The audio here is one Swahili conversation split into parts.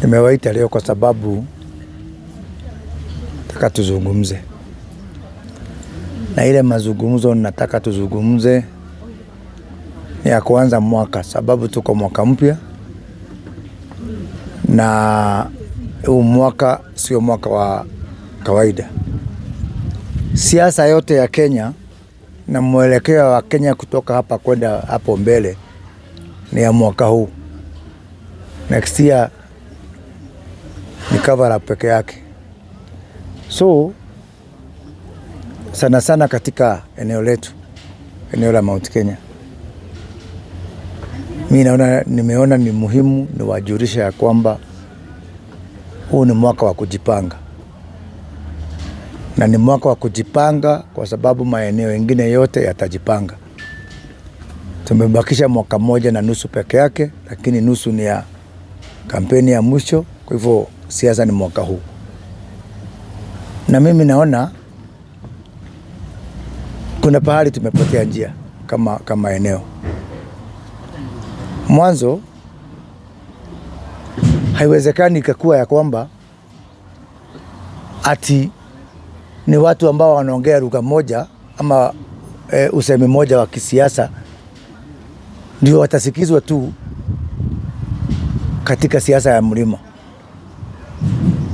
Nimewaita leo kwa sababu nataka tuzungumze, na ile mazungumzo nataka tuzungumze ni ya kuanza mwaka, sababu tuko mwaka mpya na huu mwaka sio mwaka wa kawaida. Siasa yote ya Kenya na mwelekeo wa Kenya kutoka hapa kwenda hapo mbele ni ya mwaka huu. Next year ni cover up peke yake. So sana sana katika eneo letu, eneo la Mount Kenya, mi naona, nimeona ni muhimu niwajulishe ya kwamba huu ni mwaka wa kujipanga, na ni mwaka wa kujipanga kwa sababu maeneo mengine yote yatajipanga. Tumebakisha mwaka moja na nusu peke yake, lakini nusu ni ya kampeni ya mwisho. Kwa hivyo siasa ni mwaka huu, na mimi naona kuna pahali tumepotea njia kama eneo. Mwanzo haiwezekani ikakuwa ya kwamba ati ni watu ambao wanaongea lugha moja ama usemi moja wa kisiasa ndio watasikizwa tu katika siasa ya mlima.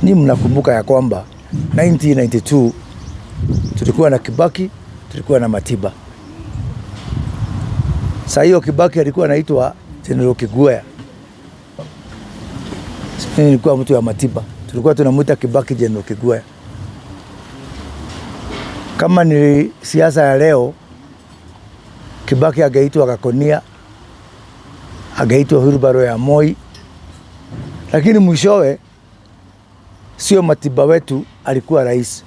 Ni mnakumbuka ya kwamba 1992 tulikuwa na Kibaki, tulikuwa na Matiba. Saa hiyo Kibaki alikuwa anaitwa General Kiguya, mimi nilikuwa mtu wa Matiba, tulikuwa tunamuita Kibaki General Kiguya. Kama ni siasa ya leo, Kibaki angeitwa Gakonia, angeitwa Hurubaro ya Moi, lakini mwishowe sio Matiba wetu alikuwa rais,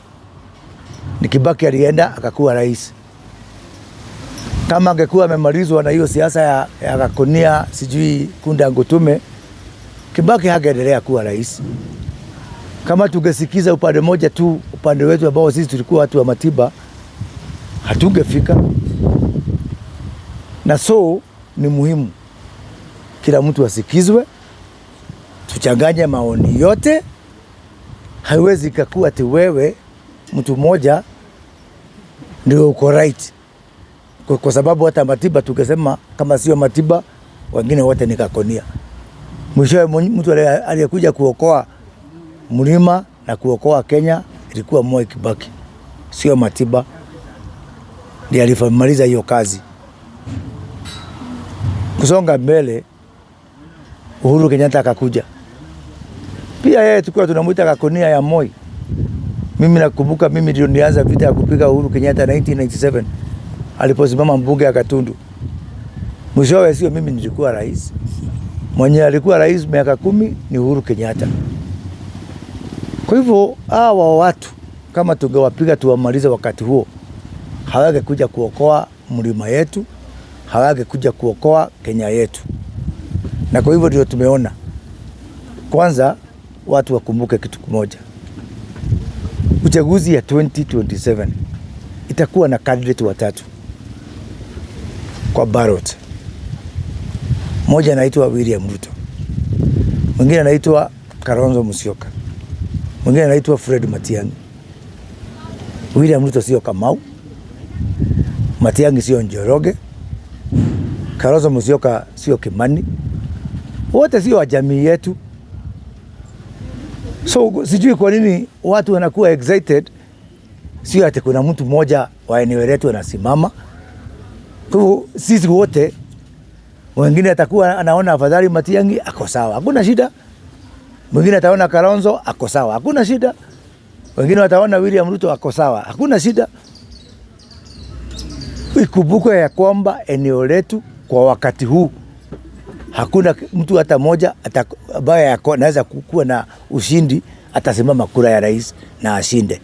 ni Kibaki alienda akakuwa rais. Kama angekuwa amemalizwa na hiyo siasa ya Gakonia, sijui Kunda Ngutume, Kibaki hangeendelea kuwa rais. Kama tungesikiza upande moja tu, upande wetu ambao sisi tulikuwa watu wa Matiba, hatungefika. Na so ni muhimu kila mtu asikizwe, tuchanganye maoni yote. Haiwezi ikakuwa ati wewe mtu mmoja ndio uko right, kwa sababu hata Matiba tukisema kama sio Matiba wengine wote ni Gakonia. Mwishowe mtu aliyekuja kuokoa mlima na kuokoa Kenya ilikuwa Moi Kibaki, sio Matiba. Ndiye alifamaliza hiyo kazi. Kusonga mbele, Uhuru Kenyatta akakuja pia, yeye tulikuwa tunamuita Gakonia ya Moi. Mimi nakumbuka mimi ndio nilianza vita ya kupiga Uhuru Kenyatta 1997 aliposimama mbunge ya Gatundu. Mwishowe sio mimi nilikuwa rais, mwenye alikuwa rais miaka 10 ni Uhuru Kenyatta. Kwa hivyo hawa watu kama tungewapiga tuwamalize wakati huo, hawangekuja kuokoa mlima yetu, hawangekuja kuokoa Kenya yetu. Na kwa hivyo ndio tumeona kwanza watu wakumbuke kitu kimoja, uchaguzi ya 2027 itakuwa na candidate watatu kwa ballot. Mmoja anaitwa William Ruto, mwingine anaitwa Kalonzo Musyoka, mwingine anaitwa Fred Matiang'i. William Ruto sio Kamau, Matiang'i sio Njoroge, Kalonzo Musyoka sio Kimani, wote sio wa jamii yetu. So sijui kwa nini watu wanakuwa excited, sio ati kuna mtu mmoja wa eneo letu anasimama. Kwa hivyo sisi wote, wengine atakuwa anaona afadhali Matiang'i ako sawa, hakuna shida. Mwingine ataona Kalonzo ako sawa, hakuna shida. Wengine wataona William Ruto ako sawa, hakuna shida. Ikumbukwe ya kwamba eneo letu kwa wakati huu hakuna mtu hata moja ambaye anaweza kuwa na ushindi atasimama kura ya rais na ashinde.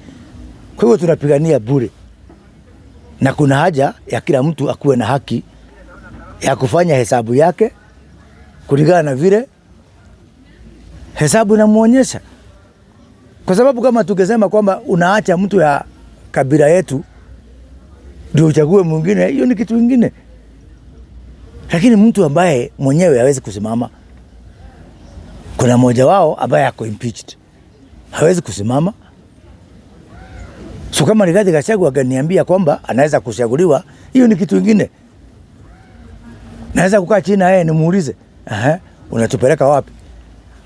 Kwa hivyo tunapigania bure, na kuna haja ya kila mtu akuwe na haki ya kufanya hesabu yake kulingana na vile hesabu inamuonyesha, kwa sababu kama tukisema kwamba unaacha mtu ya kabila yetu ndio uchague mwingine, hiyo ni kitu kingine. Lakini mtu ambaye mwenyewe hawezi kusimama, Kuna mmoja wao ambaye ako impeached, hawezi kusimama. So kama Rigathi Gachagua akaniambia kwamba anaweza kuchaguliwa, hiyo ni kitu kingine. Naweza kukaa chini na yeye nimuulize, ehe, unatupeleka wapi?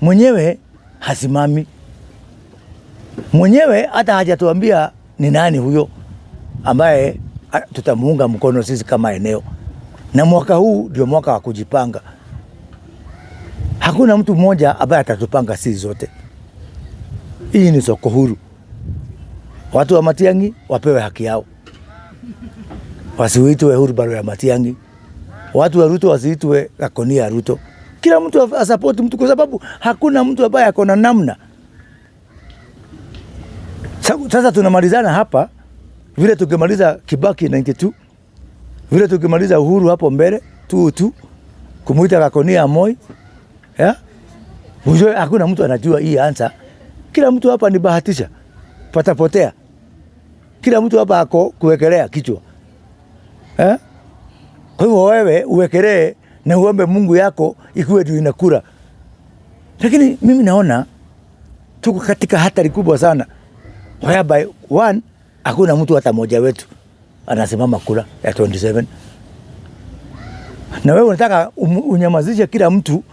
Mwenyewe hasimami, mwenyewe hata hajatuambia ni nani huyo ambaye tutamuunga mkono sisi kama eneo. Na mwaka huu ndio mwaka wa kujipanga. Hakuna mtu mmoja ambaye atatupanga sisi zote. Hii ni soko huru. Watu wa Matiang'i wapewe haki yao, wasiitwe wheelbarrow ya Matiang'i. Watu wa Ruto wasiitwe Gakonia ya Ruto. Kila mtu asapoti mtu, kwa sababu hakuna mtu ambaye ako na namna. Sasa tunamalizana hapa vile tukimaliza Kibaki 92, vile tukimaliza Uhuru hapo mbele tu kumuita Gakonia Moi, yeah? Ujue hakuna mtu anajua hii answer. Kila mtu hapa ni bahatisha, patapotea. Kila mtu hapa ako kuwekelea kichwa, eh? Kwa hivyo wewe uwekelee na uombe Mungu yako ikuwe ndio inakula. Lakini mimi naona tuko katika hatari kubwa sana, whereby one, hakuna mtu hata mmoja wetu anasimama kura ya 27, na wewe unataka unyamazishe kila mtu.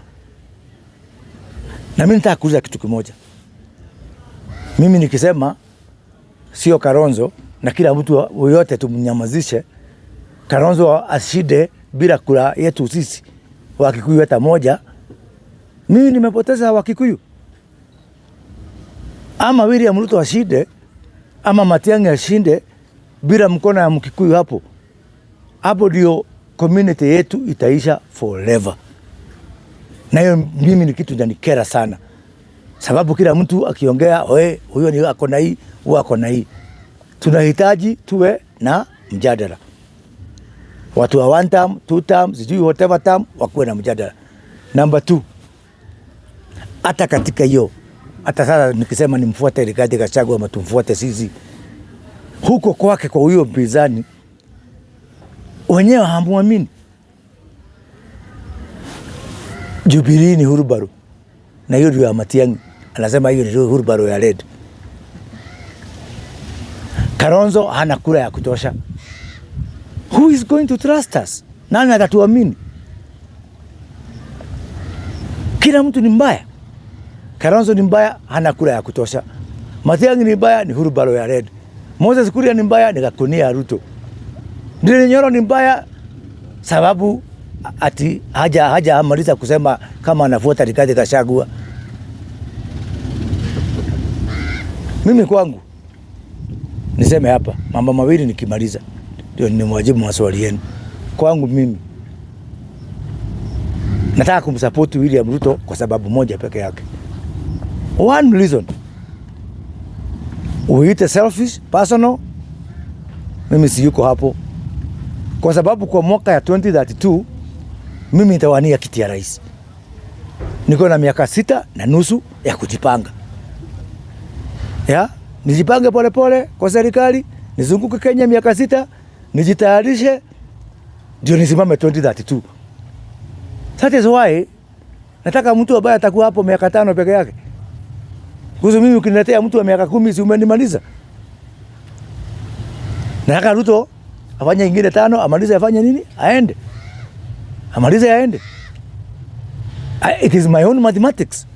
Na mimi nataka kuuliza kitu kimoja. Mimi nikisema sio Kalonzo na kila mtu yote tumnyamazishe Kalonzo ashinde bila kura yetu sisi Wakikuyu hata moja, mimi nimepoteza Wakikuyu. Ama William Ruto ashinde ama Matiang'i ashinde bila mkono ya Mkikuyu hapo, hapo ndio community yetu itaisha forever. Na hiyo mimi ni kitu inanikera sana, sababu kila mtu akiongea, we huyo ni ako na hii, huyo ako na hii. Tunahitaji tuwe na mjadala, watu wa one term, two term, sijui whatever term, wakuwe na mjadala. Number two, hata katika hiyo, hata sasa nikisema nimfuate Rigathi Gachagua ama tumfuate sisi, huko kwake kwa huyo mpinzani wenyewe hamuamini. Jubilee ni wheelbarrow na hiyo ndio ya Matiang'i, anasema hiyo ni wheelbarrow ya red. Kalonzo hana kura ya kutosha. Who is going to trust us? Nani atatuamini? Kila mtu ni mbaya. Kalonzo ni mbaya, hana kura ya kutosha. Matiang'i ni mbaya, ni wheelbarrow ya red. Moses Kuria ni mbaya, ni Gakonia ya Ruto. Ndindi Nyoro ni mbaya sababu ati haja amaliza kusema kama anafuata Rigathi Gachagua. Mimi kwangu niseme hapa mambo mawili nikimaliza ndio nimwajibu maswali yenu. Kwangu mimi nataka kumsupport William Ruto kwa sababu moja peke yake. One reason. Uite selfish, personal, mimi siyuko hapo. Kwa sababu kwa mwaka ya 2032 mimi nitawania kiti ya rais. Niko na miaka 6.5 ya kujipanga. Ya, nijipange pole pole kwa serikali, nizunguke Kenya miaka 6, nijitayarishe ndio nisimame 2032. That is why nataka mtu ambaye atakuwa hapo miaka 5 peke yake. Kuhusu mimi ukiniletea mtu wa miaka 10 si umenimaliza. Nataka Ruto afanye ingine 5, amalize afanye nini? Aende. Amalize aende. It is my own mathematics.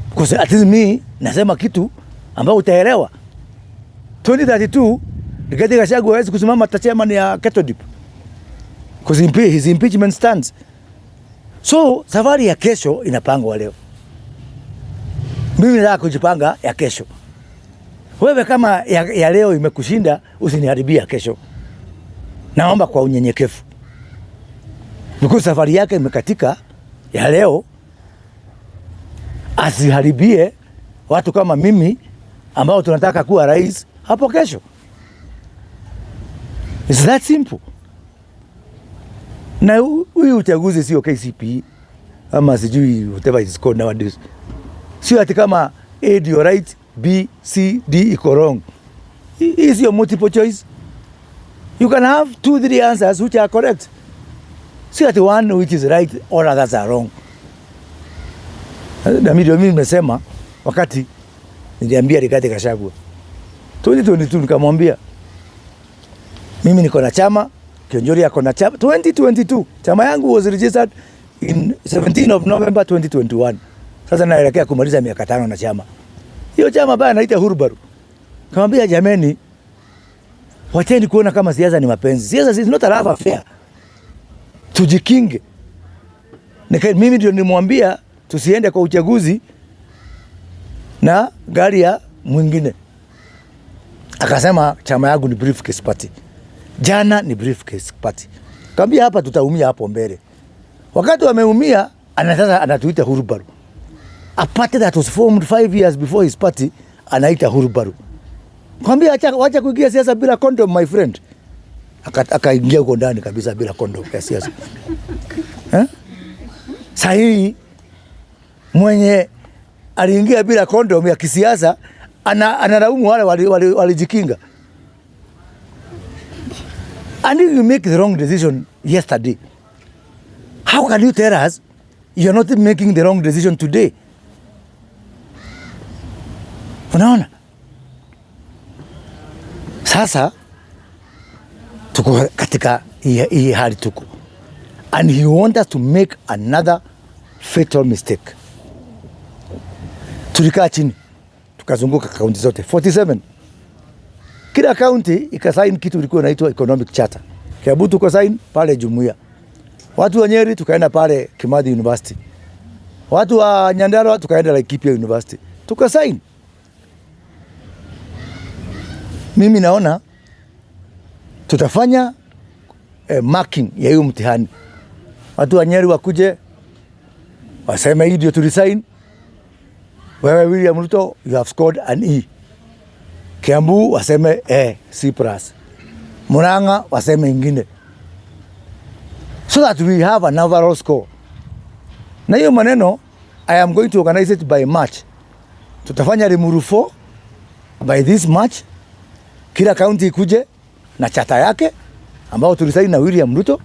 Because at least me nasema kitu ambao utaelewa. 2032 Rigathi Gachagua hawezi kusimama hata chairman ya Cathodip. Because his impeachment stands. So safari ya kesho inapangwa leo. Mimi nataka kujipanga ya kesho. Wewe kama ya leo imekushinda, usiniharibia kesho. Naomba kwa unyenyekevu. Because safari yake imekatika ya leo, asiharibie watu kama mimi ambao tunataka kuwa rais hapo kesho. It's that simple. Na huyu uchaguzi sio KCPE ama sijui whatever it's called nowadays. Sio ati kama A ndio right, B, C, D iko wrong. Hii sio multiple choice. You can have 2, 3 answers which are correct. Sio ati one which is right, all others are wrong. Na mimi ndio mimi nimesema wakati niliambia Rigathi Gachagua 2022, nikamwambia mimi niko na chama, Kiunjuri ako na chama. 2022, chama yangu was registered in 17 of November 2021. Sasa naelekea kumaliza miaka 5 na chama. Hiyo chama baya naita Hurbaru. Kamwambia jameni, wacheni kuona kama siasa ni mapenzi. Siasa is not a love affair. Tujikinge. Mimi ndio nilimwambia tusiende kwa uchaguzi na gari ya mwingine. Akasema chama yangu ni briefcase party. Jana ni briefcase party. Kaambia hapa tutaumia hapo mbele. Wakati wameumia, ana sasa anatuita Hurubaru. A party that was formed 5 years before his party anaita Hurubaru. Kwambia acha, wacha kuingia siasa bila condom, my friend. Akaingia huko ndani kabisa bila condom ya siasa. Eh? Sahii mwenye aliingia bila condom ya kisiasa analaumu wale walijikinga. And if you make the wrong decision yesterday, how can you tell us you're not making the wrong decision today? Unaona? Sasa tuko katika hii hali tuko. And he want us to make another fatal mistake. Tulikaa chini tukazunguka kaunti zote 47. Kila kaunti ikasign kitu ilikuwa inaitwa economic charter. Kiambu tuko sign pale Jumuiya. Watu wa Nyeri tukaenda pale Kimathi University. Watu wa Nyandarua tukaenda Laikipia University. Tukasign. Mimi naona tutafanya marking ya hiyo mtihani. Watu wa Nyeri wakuje waseme hii ndio tulisign. Wewe William Ruto, you have scored an E. Kiambu waseme C plus. Murang'a waseme ingine. So that we have an overall score. Na hiyo maneno I am going to organize it by March. Tutafanya Limuru 4 by this March. Kila county ikuje na charter yake ambao tulisaini na William Ruto.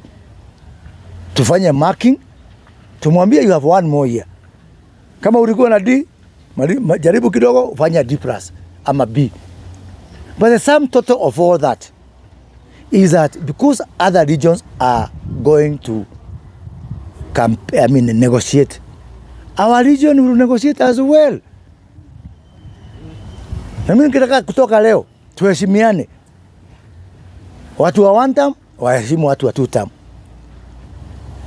Tufanye marking, tumwambie you have one more year. Kama ulikuwa na D, jaribu kidogo ufanye D plus ama B. But the sum total of all that is that because other regions are going to I mean, negotiate, our region will negotiate as well. Na mimi nikitaka kutoka leo tuheshimiane. Watu wa one term waheshimu watu wa two term.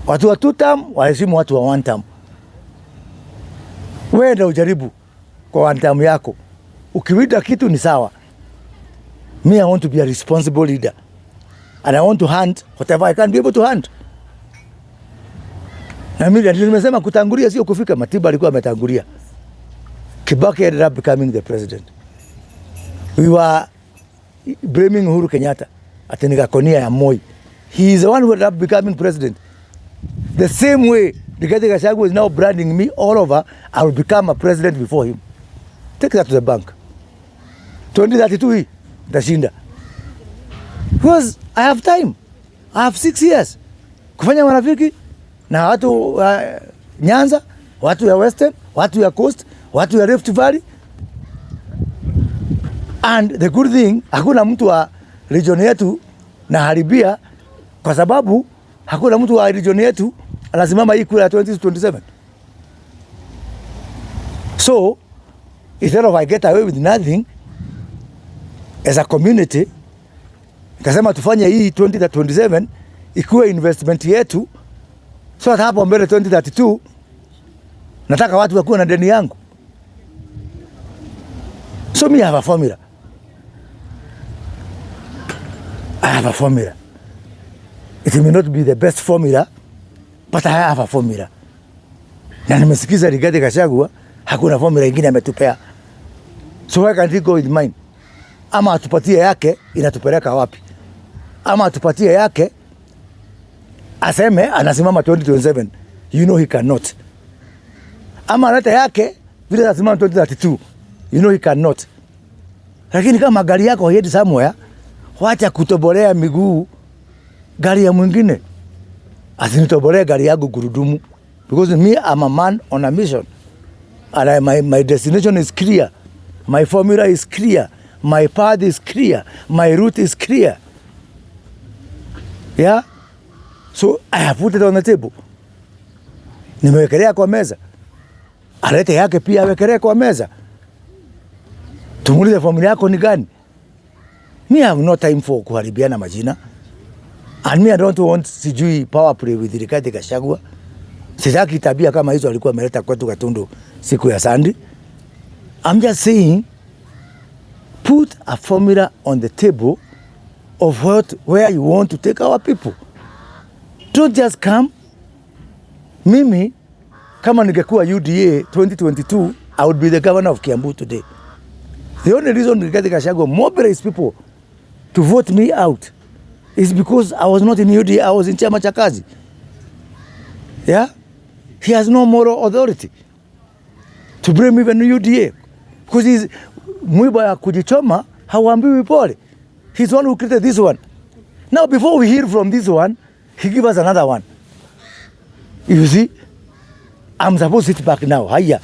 Watu wa two term waheshimu watu wa one term. Wewe ndio ujaribu kwa one term yako. Ukiwida kitu ni sawa. Me, I want to be a responsible leader. And I want to hand whatever I can be able to hand. Na mimi ndio nimesema kutangulia sio kufika. Matiba alikuwa ametangulia. Kibaki ended up becoming the president. We were blaming Uhuru Kenyatta ati ni Gakonia ya Moi. He is the one who ended up becoming president. The same way Rigathi Gachagua is now branding me all over, I will become a president before him. Take that to the bank. 2032 hii nitashinda. Because I have time. I have 6 years kufanya marafiki na watu wa Nyanza, watu ya Western, watu ya Coast, watu ya Rift Valley. And the good thing, hakuna mtu wa region yetu naharibia, kwa sababu hakuna mtu wa region yetu anasimama hii kura ya 2027. So instead of I get away with nothing as a community, nikasema tufanye hii 2027 ikuwe investment yetu, so that hapo mbele 2032 nataka watu wakuwe na deni yangu. So me, I have a formula. I have a formula. It may not be the best formula, but I have a formula. Na nimesikiza Rigathi Gachagua, hakuna formula ingine ametupea. So why can't he go with mine? Ama atupatie yake inatupeleka wapi? Ama atupatie yake aseme anasimama 2027. You know he cannot. Ama alete yake vile anasimama 2032. You know he cannot. Lakini kama gari yako haiendi somewhere, wacha kutobolea miguu gari ya mwingine. Asinitobolee gari yangu gurudumu because me, I'm a man on a mission. And my destination is clear. My formula is clear. My path is clear. My route is clear. Yeah? So I have put it on the table. Nimewekelea kwa meza. Alete yake pia awekelee kwa meza. Tumuulize formula yako ni gani? Me, I have no time for kuharibiana majina. And me, I don't want sijui power play with Rigathi Gachagua. Sitaki tabia kama hizo alikuwa ameleta kwetu Gatundu siku ya Sunday. I'm just saying, put a formula on the table of where you want to take our people. Don't just come. Mimi kama ningekuwa UDA 2022, I would be the governor of Kiambu today. The only reason Rigathi Gachagua mobilized people to vote me out is because I was not in UDA, I was in Chama cha Kazi. Yeah? He has no moral authority to blame even UDA because he's mwiba ya kujichoma hauambiwi pole. He's the one who created this one. Now before we hear from this one, he give us another one. You see? I'm supposed to sit back now. Haya.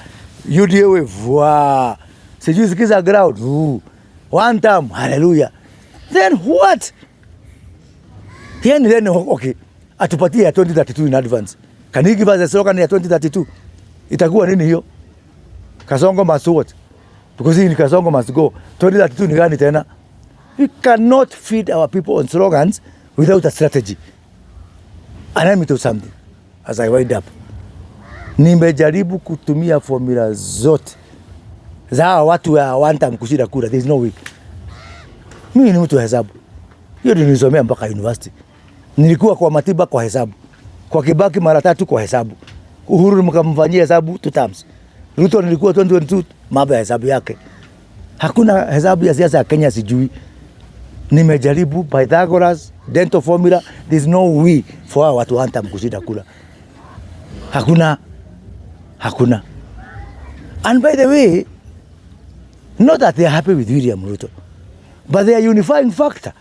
UDA we vwa. Sijui sikiza ground. Ooh. One time, hallelujah. Then what? Yani then okay. Atupatie ya 2032 in advance. Can he give us a slogan ya 2032? Itakuwa nini hiyo? Kasongo must what? Because hii ni Kasongo must go. 2032 ni gani tena? We cannot feed our people on slogans without a strategy. And let me tell you something as I wind up. Nimejaribu kutumia formula zote za hawa watu wa one time kushinda kura. There is no way. Mimi ni mtu wa hesabu. Hiyo ndio nilisomea mpaka university. Nilikuwa kwa Matiba kwa hesabu. Kwa Kibaki mara tatu kwa hesabu. Uhuru mkamfanyia hesabu two times. Ruto nilikuwa 2022 mambo ya hesabu yake. Hakuna hesabu ya siasa ya Kenya sijui. Nimejaribu Pythagoras, dental formula, there's no way for hawa watu one time kushinda kura. Hakuna. Hakuna. And by the way, not that they are happy with William Ruto, but they are unifying factor.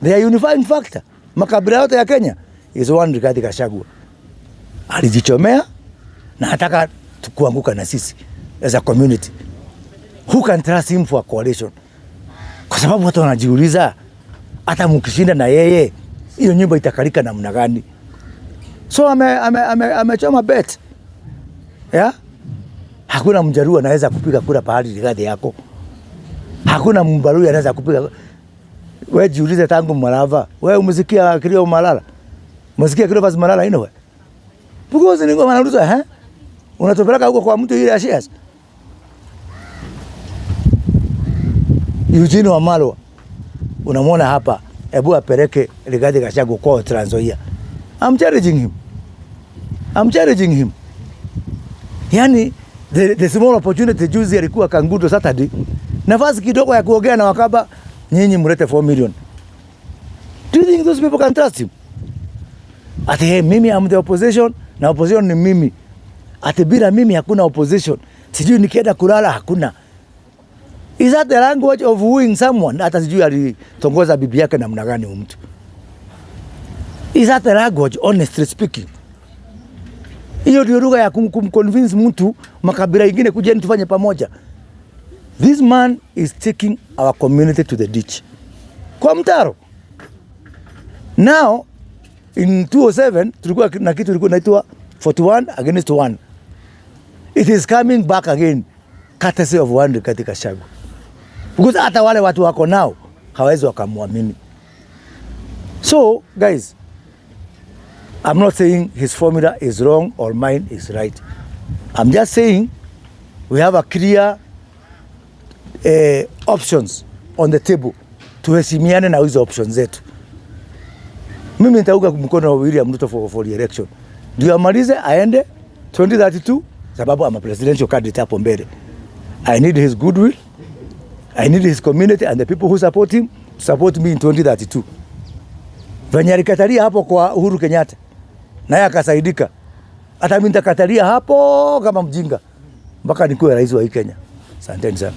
They are unifying factor. Makabila yote ya Kenya is one Rigathi Gachagua. Alijichomea na hataka kuanguka na sisi as a community. Who can trust him for a coalition? Kwa sababu watu wanajiuliza hata mkishinda na yeye hiyo nyumba itakalika namna gani? So amechoma ame bet. Yeah? Hakuna Mjaluo anaweza kupiga kura pahali Rigathi yako. Hakuna Mbaluya anaweza kupiga. Wewe jiulize tangu Malava. Wewe umesikia kilio Malala? Umesikia Cleophas Malala ino wewe? Because ni ngoma nauliza eh? Unatupeleka huko kwa mtu ile ya shares. Eugene Wamalwa unamwona hapa, hebu apeleke Rigathi Gachagua kwa Trans Nzoia. I'm challenging him. I'm challenging him. Yani the small opportunity juzi alikuwa Kangundo Saturday, nafasi kidogo ya kuongea na Wakamba, nyinyi mlete 4 million. Do you think those people can trust him? Ati hey, mimi I'm the opposition na opposition ni mimi. Ati bila mimi hakuna opposition. Sijui nikienda kulala hakuna. Is that the language of wooing someone? Hata sijui alitongoza bibi yake namna gani huyu mtu. Is that the language, honestly speaking? Hiyo ndio lugha ya kumconvince mtu makabila ingine kujeni tufanye pamoja. This man is taking our community to the ditch. Kwa mtaro. Now, in 2007, tulikuwa na kitu ilikuwa inaitwa 41 against 1. It is coming back again, courtesy of one Rigathi Gachagua. Because hata wale watu wako nao hawezi wakamwamini. So, guys, I'm not saying his formula is wrong or mine is right. I'm just saying we have a clear options on the table. Tuheshimiane na hizo options zetu. Mimi nitaunga mkono wa William Ruto for the election. Ndio amalize aende 2032 sababu I'm a presidential candidate hapo mbele. I need his goodwill. I need his community and the people who support him to support me in 2032. Venye alikatalia hapo kwa Uhuru Kenyatta naye akasaidika. Hata mimi nitakatalia hapo kama mjinga mpaka nikuwe rais wa hii Kenya. Asanteni sana.